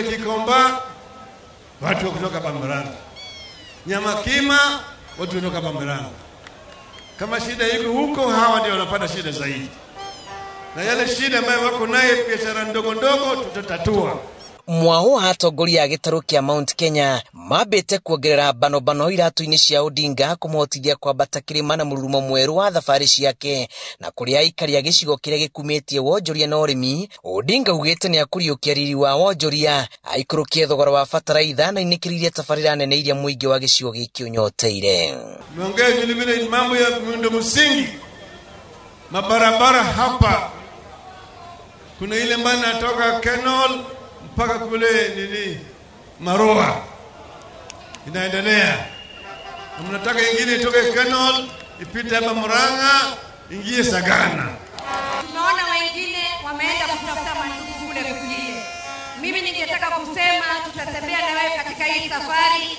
Kikomba watu kutoka Bambaranga, Nyamakima watu kutoka Bambaranga. Kama shida iko huko, hawa ndio wanapata shida zaidi, na yale shida ambayo wako naye biashara ndogo ndogo tutatatua. Mwaho atongoria a gĩtarũ kĩa Mount Kenya mambĩte kuongerera banobano iratũ-inĩ cia Odinga kũmũhotithia kwambata kĩrĩma na mũrurumo mwerũ wa thabarĩ ciake na kũrĩa aikari a gĩcigo kĩrĩa gĩkumĩtie wonjoria na ũrĩmi. Odinga augĩte nĩ akũriũkia riri wa wonjoria, aikũrũkie thogora wa bataraitha na inĩkĩrĩrie tabarĩra nene iria mũingĩ wa gĩcigo gĩkĩ ũnyoteire. Tumeongea vile vile mambo ya miundo msingi, mabarabara hapa, kuna ile ambayo inatoka Kenol mpaka kule nini Maroa inaendelea, na mnataka ingine itoke Kenol ipite hapa Murang'a ingie Sagana. Tunaona wengine wameenda kutafuta mandugu kule kwingine. Mimi ningetaka kusema tutatembea na wewe katika hii safari,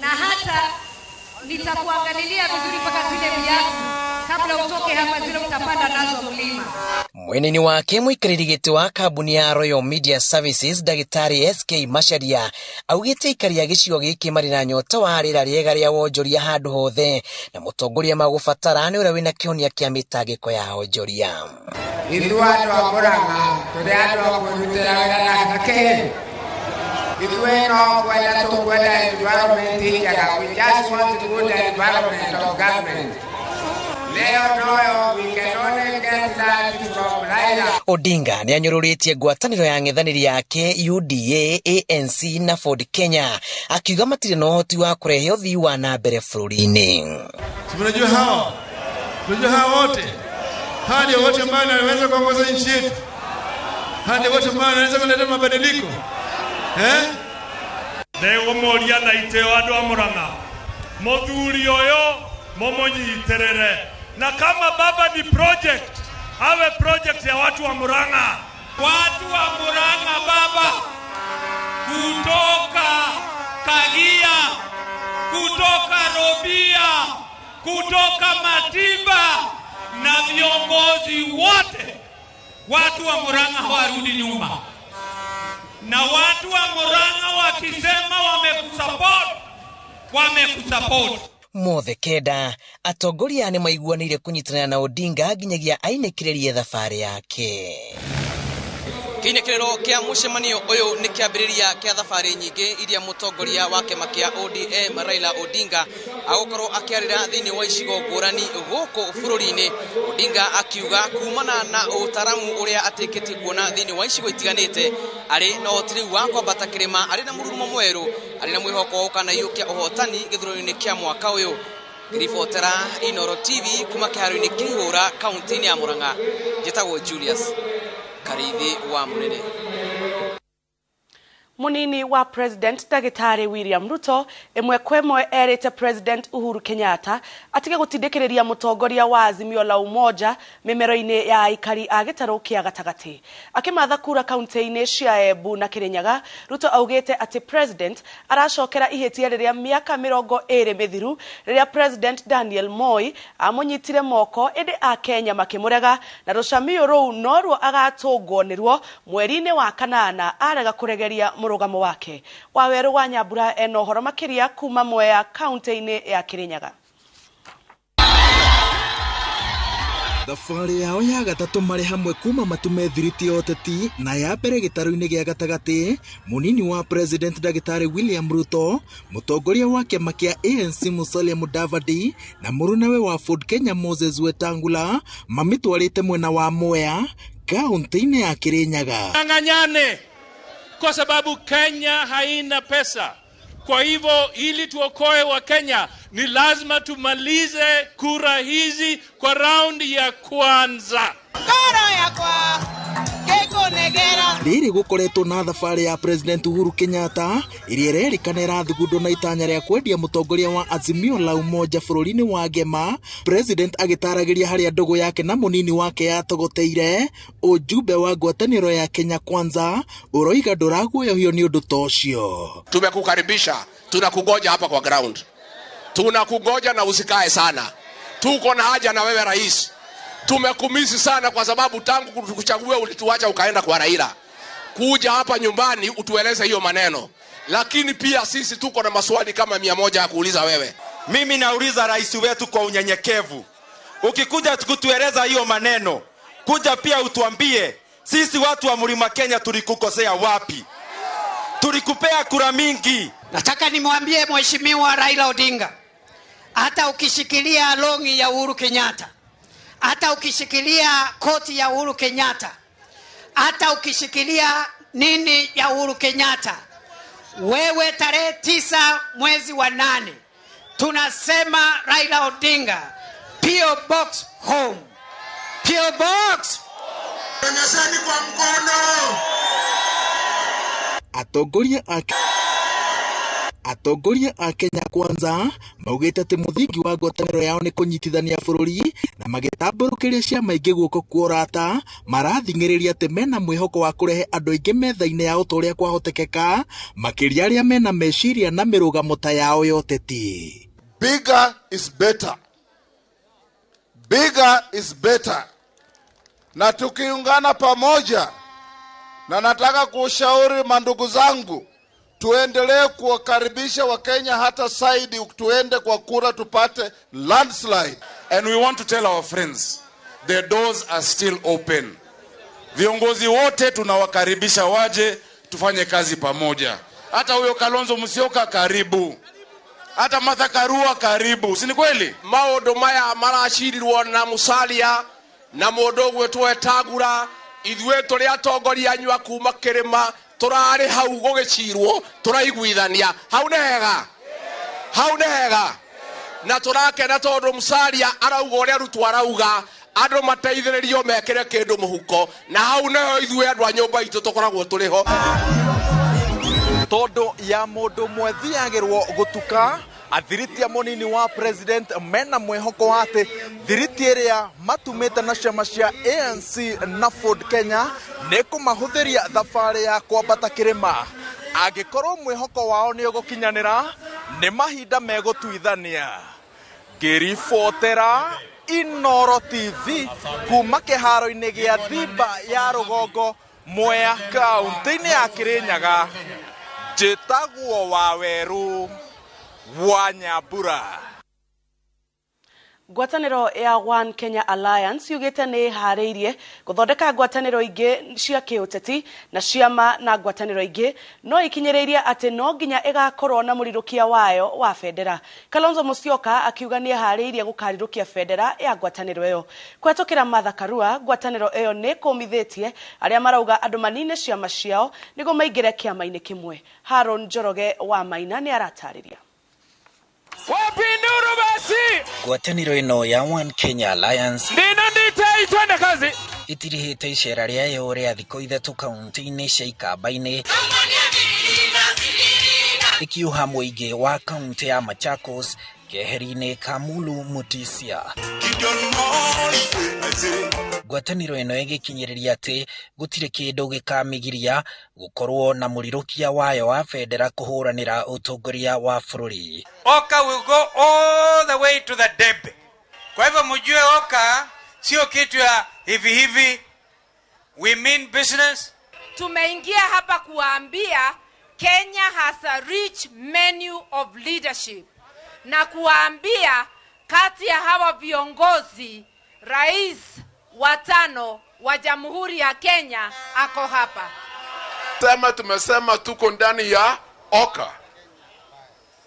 na hata nitakuangalilia vizuri mpaka zile viatu kabla utoke hapa, zile utapanda nazo mlima. Mweneni wake mũikarĩri gĩtĩ wa kambuni ya Royal Media Services Ndagĩtarĩ SK Macharia augĩte aikari a gĩcigo gĩkĩ marĩ na nyota wa rĩera rĩega rĩa wonjoria handũ hothe, na mũtongoria magũbatara nĩ ũrĩa wĩna kĩhonia kĩa mĩtangĩko ya wonjoria. Ithuĩ andũ a Murang'a tũrĩ andũ a kwĩrutĩra wĩra na kĩ ithuĩ no kwenda tũkwenda environment njega. We just want good environment of government. Leo noyo we can only get that from Raila. Odinga nĩ anyũrũrĩtie ngwatanĩro ya ng'ethanĩri yake UDA, ANC na Ford Kenya, akiuga matirĩ na ũhoti wa kũrehe ũthii wa na mbere bũrũri-inĩ. Si mnajua hawa, mnajua hawa wote, hawa ndio wote ambao wanaweza kuongoza nchi yetu, hawa ndio wote ambao wanaweza kuleta mabadiliko eh. Ndegũmũria na itĩo andũ a Murang'a, mũthuri ũyũ mũmũnyitĩrĩre, na kama baba ni project, awe project ya watu wa Murang'a. Watu wa Murang'a baba, kutoka Kagia, kutoka Robia, kutoka Matimba na viongozi wote, watu wa Murang'a hawarudi nyuma. Na watu wa Murang'a wakisema wamekusupport, wamekusupport. Mothe kenda atongoria nĩ maiguanĩire kũnyitanĩra na Odinga nginyagia ainĩkĩrĩrie thabarĩ yake. Kĩinĩkĩrĩro kĩa mũcemanio ũyũ nĩ kĩambĩrĩria kĩa thabarĩ nyingĩ iria mũtongoria wa kĩama kĩa ODM Raila Odinga agũkorwo akĩarĩra thĩinĩ wa icigo ngũrani gũkũ bũrũri-inĩ. Odinga akiuga kumana na ũtaramu ũrĩa atĩkĩtie kuona thĩinĩ wa icigo itiganĩte, arĩ na ũhoti rĩu wa kwambata kĩrĩma, arĩ na mũrurumo mwerũ, arĩ na mwĩhoko wa gũkanaiyũkia ũhotani gĩthurano-inĩ kĩa mwaka ũyũ. Ngĩribotera Inooro TV kuma kĩharo-inĩ kĩa Ihũra kaunti-inĩ ya Murang'a, njĩtagwo Julius Karithi wa Mũnene. Munini wa President Ndagĩtarĩ William Ruto ĩmwe kwa ĩmwe erĩte President Uhuru Kenyatta atige gũtindĩkĩrĩria mũtongoria wa Azimio la Umoja mĩmero-inĩ ya aikari a gĩtarũ kĩa gatagatĩ. Akĩmatha kura kaunti-inĩ cia Embu na Kĩrĩnyaga, Ruto augĩte atĩ President aracokera ihĩtia rĩrĩa mĩaka 20 mĩthiru rĩrĩa President Daniel Moi amũnyitire moko ĩndĩ Akenya makĩmũrega, na rũcamiũ rũu noruo agatũngwo nĩruo mweri-inĩ wa kanana arega kũregeria mũrũgamo wake. Wawerũ wa Nyambura ena ũhoro makĩria kuma Mwea kaunti-inĩ ya Kĩrĩnyaga. Thabarĩ yao ya gatatũ marĩ hamwe kuma matume thiriti ya ũteti na ya mbere gĩtarũ-inĩ gĩa gatagatĩ, mũnini wa President Ndagĩtarĩ William Ruto, mũtongoria wa kĩama kĩa ANC Musalia Mudavadi na mũrunawe wa Ford Kenya Moses Wetangula mamĩtwarĩte mwena wa Mwea kaunti-inĩ ya Kĩrĩnyaga. Ng'ang'ane kwa sababu Kenya haina pesa. Kwa hivyo ili tuokoe wa Kenya ni lazima tumalize kura hizi kwa raundi ya kwanza. Rĩrĩ gũkoretwo na thabarĩ ya President Uhuru Kenyatta ĩrĩa ĩrerĩkana ĩrathugundwo na itanya rĩa kwendia mũtongoria wa Azimio la Umoja bũrũri-inĩ wa Ngema. President agĩtaragĩria harĩa ndũgũ yake na mũnini wake yatogoteire, ujumbe wa ngwatanĩro ya Kenya Kwanza ũroiga ndũraguoyohio nĩ ũndũ ta ũcio. Tumekukaribisha, tunakungoja hapa kwa ground, tunakungoja na usikae sana, tuko na haja na wewe rais. Tumekumisi sana kwa sababu tangu kuchagua ulituacha ukaenda kwa Raila. Kuja hapa nyumbani utueleze hiyo maneno. Lakini pia sisi tuko na maswali kama 100 ya kuuliza wewe. Mimi nauliza rais wetu kwa unyenyekevu, ukikuja kutueleza hiyo maneno, kuja pia utuambie sisi watu wa Mlima Kenya tulikukosea wapi? Tulikupea kura mingi. Nataka nimwambie Mheshimiwa Raila Odinga, hata ukishikilia longi ya Uhuru Kenyatta, hata ukishikilia koti ya Uhuru Kenyatta, hata ukishikilia nini ya Uhuru Kenyatta, wewe tarehe 9 mwezi wa 8 tunasema Raila Odinga, P.O. Box home. P.O. Box. Onyesheni kwa mkono. Atongoria a Kenya Kwanza maugĩte atĩ mũthingi wa ngwatanĩro yao nĩ kũnyitithania bũrũri na magĩtambũrũkĩria ciama ingĩ guoko kwa ũrata, marathing'ĩrĩria atĩ mena mwĩhoko wa kũrehe andũ aingĩ metha-inĩ ya ũta ũrĩa kwahotekeka, makĩria arĩa mena meciria na mĩrũgamo ta yao ya ũteti. Bigger is better. Bigger is better. Na tukiungana pamoja, na nataka kushauri mandugu zangu, tuendelee kuwakaribisha Wakenya hata saidi, tuende kwa kura tupate landslide. And we want to tell our friends, the doors are still open. Viongozi wote tunawakaribisha waje tufanye kazi pamoja. Hata huyo Kalonzo Musyoka karibu. Hata Martha Karua karibu. Si ni kweli? Maundu maya maracirirwo na Musalia na mundu gwitwo Wetangula, ithuĩ tũrĩ atongoria anyu a kuma kĩrĩma, tũrarĩ hau gũgĩcirwo, tũraiguithania. Hau nĩ hega. Hau nĩ hega. Na tũrakena tondũ Musalia arauga ũrĩa Ruto arauga, andũ mateithĩrĩrio mekĩre kĩndũ mũhuko, na hau nĩho ithuĩ andũ a nyũmba itũ tũkoragwo tũrĩ ho. Tondu ya mundu mwethiagirwo gutuka, athiritia munini wa president mena mwihoko wa ati thiriti iria matumite na ciama cia ANC na Ford Kenya ni kumahuthiria thabari ya kwambata kirima. Angikorwo mwihoko wao ni ugukinyanira, ni mahinda megutuithania. Ngiribotera Inoro TV kuma kiharo-ini gia Thimba ya Rugongo, Mwea, kaunti-ini ya Kirinyaga. Njĩtagwo Waweru wa Nyambura. Ngwatanĩro ya One Kenya Alliance yugĩte nĩ ĩharĩirie gũthondeka ngwatanĩro ingĩ cia kĩũteti na ciama na ngwatanĩro ingĩ, no ikinyĩrĩirie atĩ no nginya ĩgakorwo na mũrirũkia wayo wa bendera. Kalonzo Musyoka akiuga nĩ ĩharĩirie gũkarirũkia bendera ya ngwatanĩro ĩyo. Kũhetũkĩra Martha Karua, ngwatanĩro ĩyo nĩ kũmithĩtie arĩa marauga andũ manine ciama ciao nĩguo maingĩre kĩama-inĩ kĩmwe. Haron Njoroge wa Maina nĩ aratarĩria. Wapinduru basi. Ngwatanĩro ĩno ya One Kenya Alliance ndino nditei twende kazi itirihĩte icera rĩayo rĩa thikũ ithatũ kaunti-inĩ cia Ikamba-inĩ, ikiuha mũingĩ wa kaunti ya Machakos keheri-inĩ ka Mulu Mutisia. Ngwatanĩro ĩno ĩgĩkinyĩrĩria atĩ gũtirĩ kĩndũ gĩkamĩgiria gũkorwo na mũrirũkia wayo wa bendera kũhũranĩra ũtongoria wa bũrũri. Oka will go all the way to the debe. Kwa hivyo mjue Oka sio kitu ya hivi hivi. We mean business. Tumeingia hapa kuambia Kenya has a rich menu of leadership, na kuambia kati ya hawa viongozi, rais wa 5 wa Jamhuri ya Kenya ako hapa. Sema tumesema tuko ndani ya Oka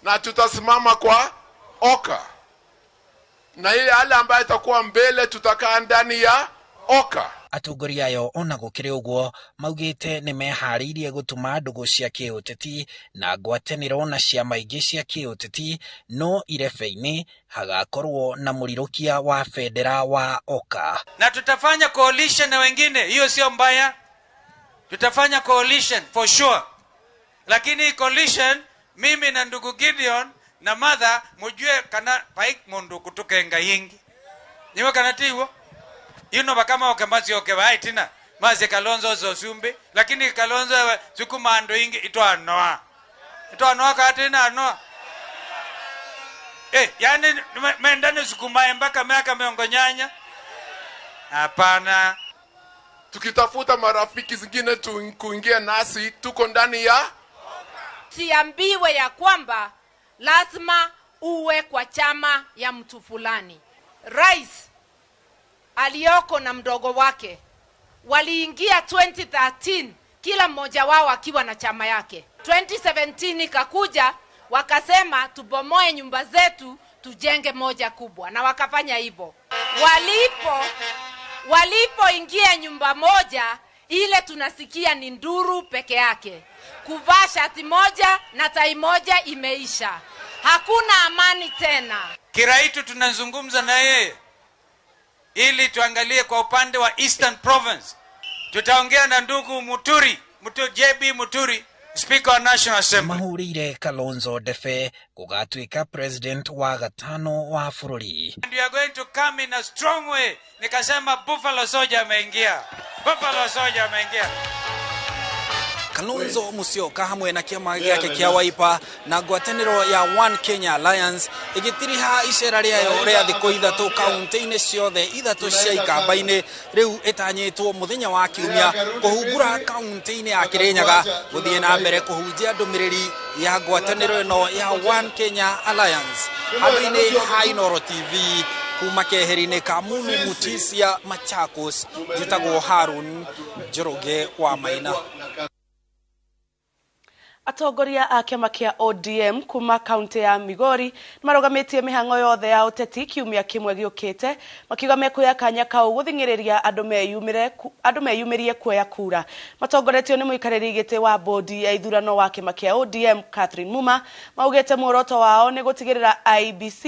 na tutasimama kwa Oka, na ile hali ambayo itakuwa mbele tutakaa ndani ya Oka. Atongoria ayo ona gũkĩrĩ ũguo maugĩte nĩ meharĩirie gũtuma ndũgũ cia kĩũteti na ngwatanĩro na ciama ingĩ cia kĩũteti, no irebe-inĩ hagakorwo na mũrirũkia wa bendera wa Oka. Na tutafanya coalition na wengine, hiyo sio mbaya. Tutafanya coalition for sure. Lakini coalition mimi na ndugu Gideon na Martha mujue kana pai mundu kutukenga yingi. Niwe kana tiwo. Yuno bakama okembazi okewa tina maze Kalonzo zosumbi, lakini Kalonzo sukuma ando ingi itoa noa. Itoa noa katina noa. Yani mendane sukuma mpaka miaka miongo nyanya. Hapana. Tukitafuta marafiki zingine kuingia nasi, tuko ndani ya siambiwe ya kwamba lazima uwe kwa chama ya mtu fulani. Rais aliyoko na mdogo wake waliingia 2013 kila mmoja wao akiwa na chama yake. 2017 ikakuja wakasema tubomoe nyumba zetu tujenge moja kubwa, na wakafanya hivyo. Walipoingia nyumba moja ile tunasikia ni nduru peke yake. Kuvaa shati moja na tai moja imeisha. Hakuna amani tena. Kiraitu tunazungumza na yeye ili tuangalie kwa upande wa Eastern Province. Tutaongea na ndugu Muturi, JB Muturi, Speaker wa National Assembly. Mahurire Kalonzo Ndefe gugatuika president wa gatano wa bururi. And we are going to come in a strong way. Nikasema Buffalo Soldier ameingia. Buffalo Soldier ameingia. Kalonzo Musyoka hamwe na kiama giake kia Wiper na ngwatanĩro ya One Kenya Alliance ĩgĩtiriha icera rĩayo rĩa thikũ ithatũ kaunti-inĩ ciothe ithatũ cia Ikamba-inĩ rĩu ĩtanyĩtwo mũthenya wa kiumia kũhungura kaunti-inĩ ya Kirinyaga gũthiĩ na mbere kũhunjia ndũmĩrĩri ya ngwatanĩro ĩno ya One Kenya Alliance. Handũ-inĩ ha Inooro TV kuma keheri-inĩ ka Mulu Mutisia Machakos, njĩtagwo Harun Njoroge wa Maina. Atongoria a kĩama kĩa ODM kuma kaunti ya Migori nĩmarũgamĩtie mĩhang'o yothe ya ũteti kiumia kĩmwe gĩũkĩte makiuga mekuoya kanya kau gũthing'ĩrĩria andũ meyumĩrie kuoya kura. Matongoretio nĩ mũikarĩri gĩtĩ wa bodi ya ithurano wa kĩama kĩa ODM Catherine Muma maugĩte muoroto wao nĩ gũtigĩrĩra IEBC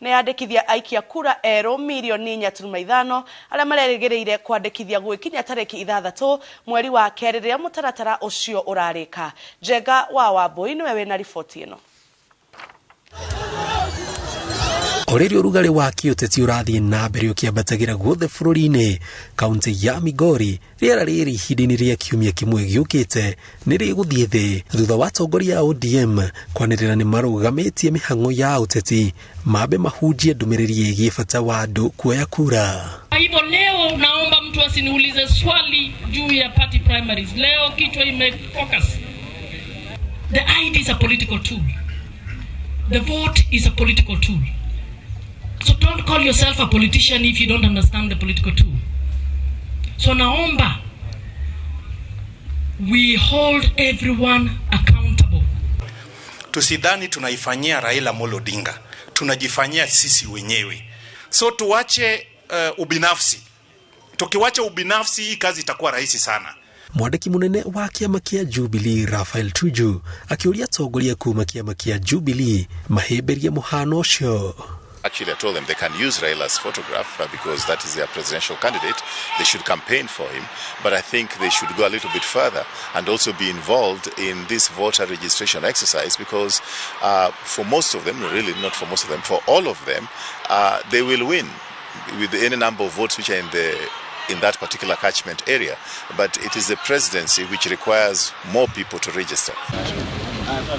nĩ yandĩkithia aikia kura erũ mirioni 4.5 arĩa marerĩgĩrĩire kwandĩkithia gwĩkinya tarĩki 6 mweri wa kerĩ rĩrĩa mũtaratara ũcio ũrarĩka. Njenga wa Wambui niwe wina riboti ino. O rĩrĩa ũrugarĩ wa kĩũteti ũrathiĩ na mbere ũkĩambatagĩra guothe bũrũri-inĩ, kaunti ya Migori rĩera rĩrĩ ihinda-inĩ rĩa kiumia kĩmwe gĩũkĩte nĩ rĩgũthiĩ thĩ thutha wa atongoria a ODM kwanĩrĩra nĩ marũgamĩtie mĩhang'o ya ũteti mambe mahunjie ndũmĩrĩri ĩgiĩ bata wa andũ kuoya kura. Kwa hivyo leo naomba mtu asiniulize swali juu ya party primaries. Leo kichwa imefocus. The ID is a political tool. The vote is a political tool. So don't call yourself a politician if you don't understand the political tool. So naomba, we hold everyone accountable. Tusidhani tunaifanyia Raila Amolo Odinga, tunajifanyia sisi wenyewe. So tuache ubinafsi. Tukiwacha ubinafsi, hii kazi itakuwa rahisi sana. Mwandĩki mũnene wa kĩama kĩa Jubilee Raphael Tuju akĩũria atongoria kuma kĩama kĩa Jubilee mahĩmbĩrie mũhano ũcio. Actually, I told them they can use Raila's photograph because that is their presidential candidate. They should campaign for him. But I think they should go a little bit further and also be involved in this voter registration exercise because for most of them, really not for most of them, for all of them, they will win with any number of votes which are in that particular catchment area. But it is the presidency which requires more people to register.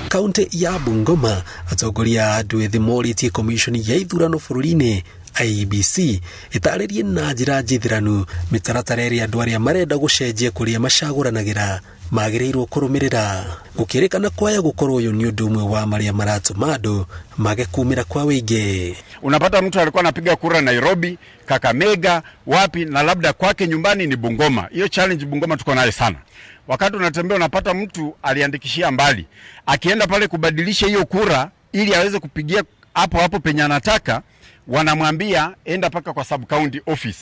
Kaunti ya Bungoma atongoria a andũ ethĩ morĩtie commission ya ithurano bũrũri-inĩ IEBC ĩtarĩrie na njĩra njithĩranu mĩtaratara ĩrĩa andũ arĩa marenda gũcenjia kũrĩa macagũranagĩra magĩrĩirwo kũrũmĩrĩra. Gũkĩrĩkana kwaya gũkorwo ũyũ nĩ ũndũ ũmwe wa marĩa maratũma andũ mage kumĩra kwa wĩingĩ. Unapata mtu alikuwa anapiga kura Nairobi, Kakamega, wapi, na labda kwake nyumbani ni Bungoma. Hiyo challenge Bungoma tuko nayo sana. Wakati unatembea unapata mtu aliandikishia mbali, akienda pale kubadilisha hiyo kura ili aweze kupigia hapo hapo penye anataka, wanamwambia enda paka kwa sub county office.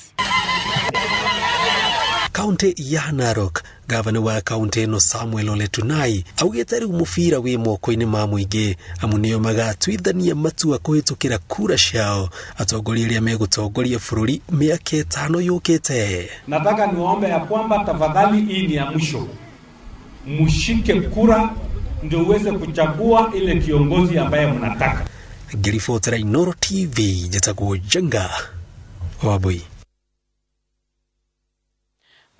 Kaunti ya Narok, gavana wa kaunti ĩno Samuel Ole Tunai augĩte rĩu mũbira wĩ moko-inĩ ma mũingĩ amu nĩo magatuithania matua kũhĩtũkĩra kura ciao atongoria arĩa megũtongoria bũrũri mĩaka 5 yũkĩte. Nataka niwaombe ya kwamba tafadhali, hii ni ya mwisho, mshike kura ndio uweze kuchagua ile kiongozi ambaye mnataka. Ngĩribotera Inooro TV njĩtagwo Njenga Wambui.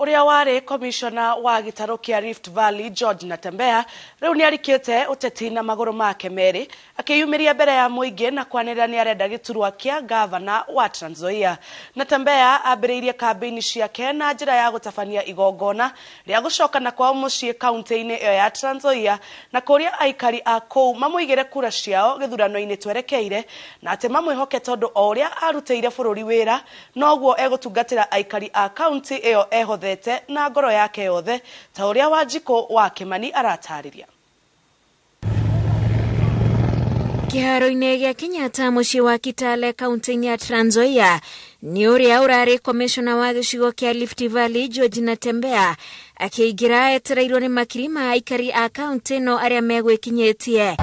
Ũrĩa warĩ komishona wa gĩtarũ kĩa Rift Valley George Natembeya rĩu nĩarikĩte ũteti na magũrũ make merĩ, akĩyumĩria mbere ya mũingĩ na kwanĩrĩra nĩarenda gĩturwa kĩa ngavana wa Trans Nzoia. Natembeya ambĩrĩirie kambĩini ciake na njĩra ya gũtabania igongona rĩa gũcokana kwao mũciĩ kaunti-inĩ ĩyo ya Trans Nzoia na kũria aikari a kũu mamũigĩre kura ciao gĩthurano-inĩ twerekeire, na atĩ mamwĩhoke tondũ o ũrĩa arutĩire bũrũri wĩra noguo egũtungatĩra aikari a kaunti ĩyo ehothete na ngoro yake yothe, ta ũrĩa Wanjikũ wa Kĩmani aratarĩria. Kĩharo-inĩ gĩa Kenyatta mũciĩ wa Kitale kaunti-inĩ ya Trans Nzoia nĩ ũrĩa ũrarĩ komishona wa gĩcigo kĩa Rift Valley George Natembeya akĩingĩra etereirwo nĩ makiri ma aikari a kaunti ĩno arĩa megwĩkinyĩtie.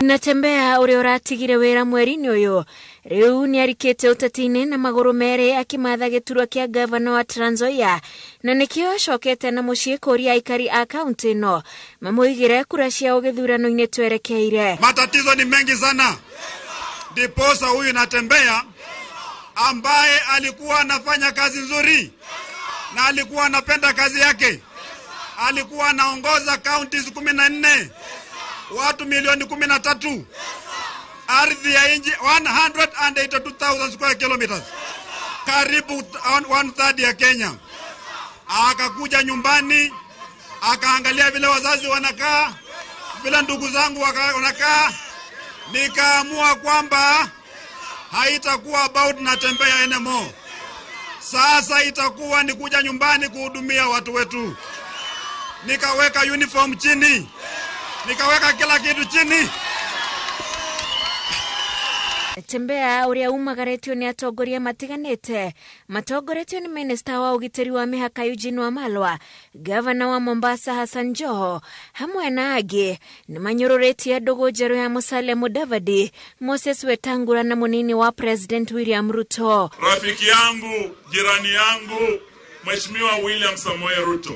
Natembeya ũrĩa ũratigire wĩra mweri-inĩ ũyũ rĩu nĩarikĩte ũteti-inĩ na magũrũ merĩ akĩmatha gĩturwa kĩa ngavana wa Trans Nzoia, na nĩkĩo acokete na mũciĩ kũria aikari a kaunti ĩno mamũigĩre kura ciao gĩthurano-inĩ twerekeire. Matatizo ni mengi sana, ndiposa huyu Natembeya ambaye alikuwa anafanya kazi nzuri na alikuwa anapenda kazi yake, alikuwa anaongoza counties 14, watu milioni 13, ardhi ya inji 182,000 square kilometers, karibu 1/3 ya Kenya. Akakuja nyumbani akaangalia vile wazazi wanakaa, vile ndugu zangu wanakaa, nikaamua kwamba haitakuwa about Natembeya anymore. Sasa itakuwa ni kuja nyumbani kuhudumia watu wetu. Nikaweka uniform chini, nikaweka kila kitu chini. Natembeya ũrĩa umagaretio nĩ atongoria matiganĩte matongoretio nĩ minista wa ũgitĩri wa mĩhaka Eugene Wamalwa, gavana wa Mombasa Hassan Joho hamwe na angĩ nĩ manyũrũrĩtie ndũgũ njerũ ya Musalia Mudavadi, Moses Wetangula na mũnini wa President William Ruto. Rafiki yangu, jirani yangu, Mheshimiwa William Samoei Ruto,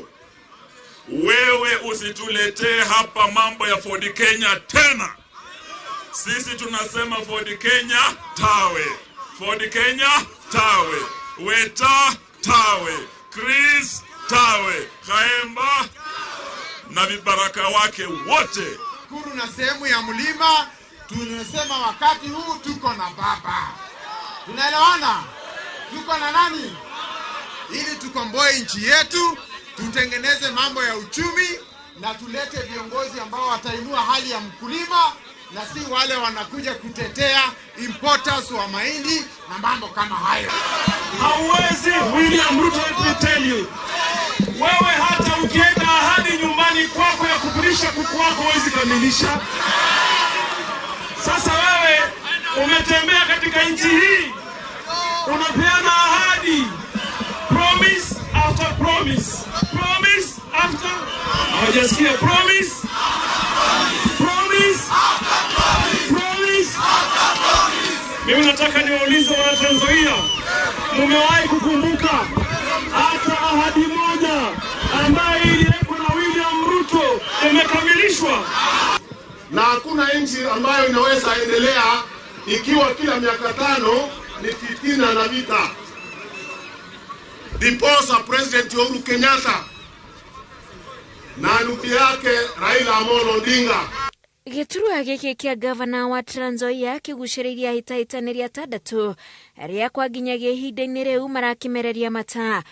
wewe usituletee hapa mambo ya Ford Kenya tena. Sisi tunasema Ford Kenya tawe, Ford Kenya tawe, Weta tawe, Chris tawe, Khaemba na vibaraka wake wote. Kuru na sehemu ya mlima, tunasema wakati huu tuko na baba. Tunaelewana? Tuko na nani? Ili tukomboe nchi yetu, tutengeneze mambo ya uchumi na tulete viongozi ambao watainua hali ya mkulima na si wale wanakuja kutetea importers wa mahindi na mambo kama hayo. Hauwezi William Ruto, let me tell you. Wewe hata ukiweka ahadi nyumbani kwako ya kukulisha kuku wako huwezi kamilisha. Sasa wewe umetembea katika nchi hii unapeana ahadi, promise after promise, promise after, hawajasikia promise, promise, promise. Mimi nataka niwaulize wana Trans Nzoia, mumewahi kukumbuka hata ahadi moja ambayo iliwekwa na William Ruto imekamilishwa? Na hakuna nchi ambayo inaweza endelea ikiwa kila miaka 5 ni fitina na vita. Ndiposa President Uhuru Kenyatta na ndugu yake Raila Amolo Odinga. Gĩturwa gĩkĩ kĩa gavana wa Trans Nzoia kĩgucĩrĩirie ahĩtahĩtanĩri atandatũ arĩa kwa nginyagia ihinda-inĩ rĩu marakĩmereria mata.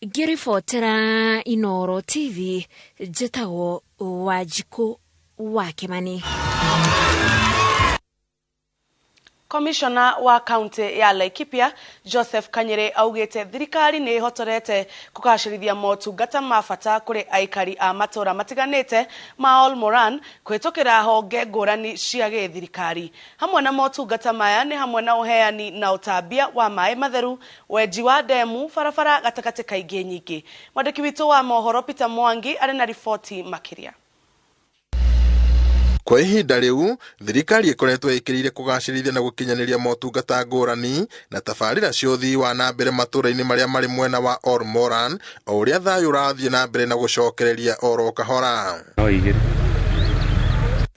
Ngĩribotera Inooro TV, njĩtagwo Wanjikũ wa Kĩmani. Komishona wa kaunti ya Laikipia Joseph Kanyere augite thirikari ni ihotorete kugacirithia motungata ma bata kuri aikari a matura matiganite ma Olmoran kwitukira honge ngurani cia githirikari. Hamwe na motungata maya ni hamwe na uheani na utambia wa maĩ matheru, wenji wa demu, barabara gatagati ka ingĩ nyingĩ. Mwandĩki witũ wa mohoro Peter Mwangi arĩ na riboti makĩria. Kwa ihinda rĩu thirikari ĩkoretwo ĩkĩrĩire kũgacĩrithia na gũkinyanĩria motungata ngũrani na tabarĩra cia ũthii wa na mbere matũra-inĩ marĩa marĩ mwena wa Olmoran o ũrĩa thayũ ũrathiĩ na mbere na gũcokereria oro kahora.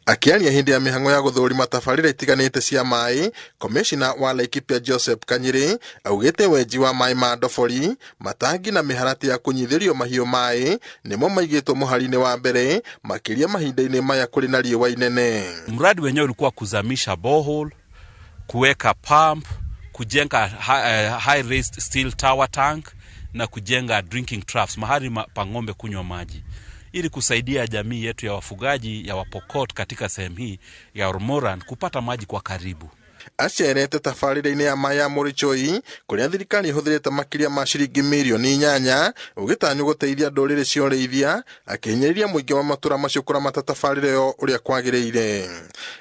Akĩaria hĩndĩ ya mĩhang'o ya gũthũrima tabarĩra itiganĩte cia maĩ, komishina wa Laikipia Joseph Kanyiri augĩte wenji wa maĩ ma ndobori, matangi na mĩharatĩ ya kũnyithĩrio mahiũ maĩ nĩmo maigĩtwo mũhari-inĩ wa mbere makĩria mahinda-inĩ maya kũrĩ na riũa inene. Mradi wenyewe ulikuwa kuzamisha borehole, kuweka pump, kujenga high raised steel tower tank na kujenga drinking troughs, mahali pa ng'ombe kunywa maji, ili kusaidia jamii yetu ya wafugaji ya Wapokot katika sehemu hii ya Ormoran kupata maji kwa karibu. Acerete tabarĩra-inĩ ya maĩ ya Mũrĩchoi kũrĩa thirikari ĩhũthĩrĩte makĩria ma ciringi mirioni 8 ũgĩtanywo gũteithia ndũrĩrĩ cia ũrĩithia, akĩhinyĩrĩria mũingĩ wa matũra macio kũramata tabarĩra ĩyo ũrĩa kwagĩrĩire.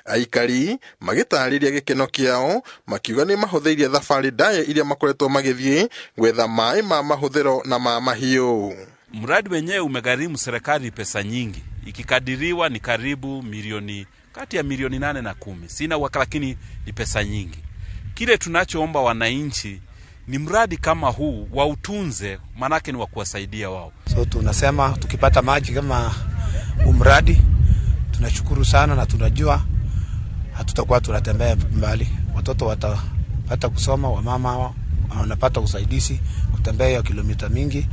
Aikari magĩtarĩria gĩkeno kĩao makiuga nĩ mahũthĩirie thabarĩ ndaya iria makoretwo magĩthiĩ gwetha maĩ ma mahũthĩro na ma mahiũ. Mradi wenyewe umegharimu serikali pesa nyingi, ikikadiriwa ni karibu milioni kati ya milioni 8 na 10. Sina uhakika, lakini ni pesa nyingi. Kile tunachoomba wananchi ni mradi kama huu wautunze, manake ni wa kuwasaidia wao. So tunasema tukipata maji kama mradi tunashukuru sana, na tunajua hatutakuwa tunatembea mbali. Watoto watapata kusoma, wamama wanapata usaidizi kutembea kilomita mingi.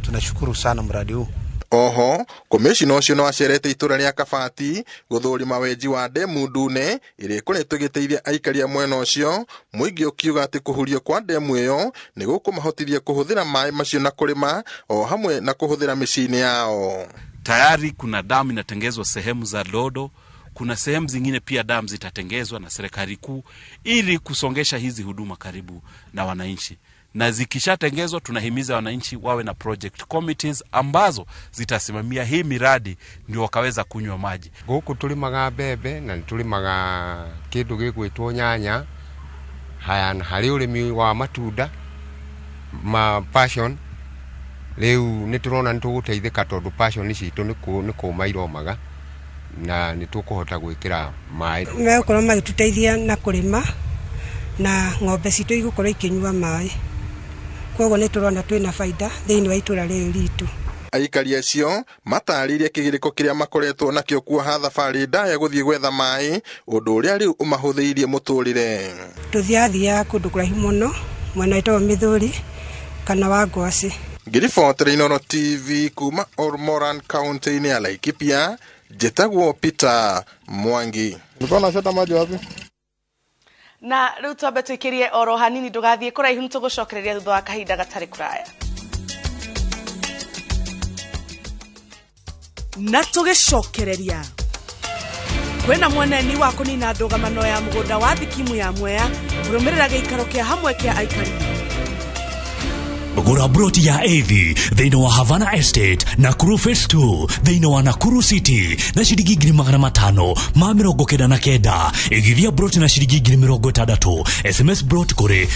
Tunashukuru sana mradi huu. Oho komishina ũcio no acerete itũra rĩa Kabati gũthũrima wenji wa ndemu ndune ĩrĩa ĩkoretwo ĩgĩteithia aikari a mwena ũcio, mũingĩ ũkiuga atĩ kũhurio kwa ndemu ĩyo nĩ gũkũmahotithia kũhũthĩra maĩ macio na kũrĩma o hamwe na kũhũthĩra mĩciĩ-inĩ yao. Tayari kuna damu inatengezwa sehemu za Lodo, kuna sehemu zingine pia damu zitatengezwa na serikali kuu ili kusongesha hizi huduma karibu na wananchi. Na zikishatengezwa tunahimiza wananchi wawe na project committees ambazo zitasimamia hii miradi ndio wakaweza kunywa maji. Guku tulimaga mbembe na tulimaga kindu gigwitwo nyanya, haya na hari urimi wa matunda ma passion. Riu ni turona ni tuguteithika tondu passion citu ni kuma iromaga na ni tukuhota gwikira mai. Megukorwo magituteithia na kurima na ng'ombe citu igukorwo ikinyua mai, koguo ni turona twina faida thiini wa itura riri ritu. Aikari acio matarĩirie kĩgirĩko kĩrĩa makoretwo nakĩo kuoha thabarĩ ndaya gũthiĩ gwetha maĩ, ũndũ ũrĩa rĩu ũmahũthĩirie mũtũrĩre. Tũthiathiaga kũndũ kũraihu mũno mwena wĩtagwo Mĩthũri kana wa Ngwacĩ. Ngĩribotera Inooro TV kuma Ormoran kaunti-inĩ ya Laikipia, njĩtagwo Peter Mwangi. Ulikuwa unachota maji wapi? Na rĩu twambe twĩkĩrie oro hanini, ndũgathiĩ kũraihu nĩtũgũcokereria thutha wa kahinda gatarĩ kũraya. Na tũgĩcokereria kwĩna mweneni wa kũnina ndũgamano ya mũgũnda wa thikimu ya Mwea kũrũmĩrĩra gĩikaro kĩa hamwe kĩa aikari. Gura broti ya AV thĩinĩ wa Havana Estate Nakuru Phase 2 thĩinĩ wa Nakuru City na ciringi 599. Igithia broti na ciringi 60,000. SMS broti kũrĩ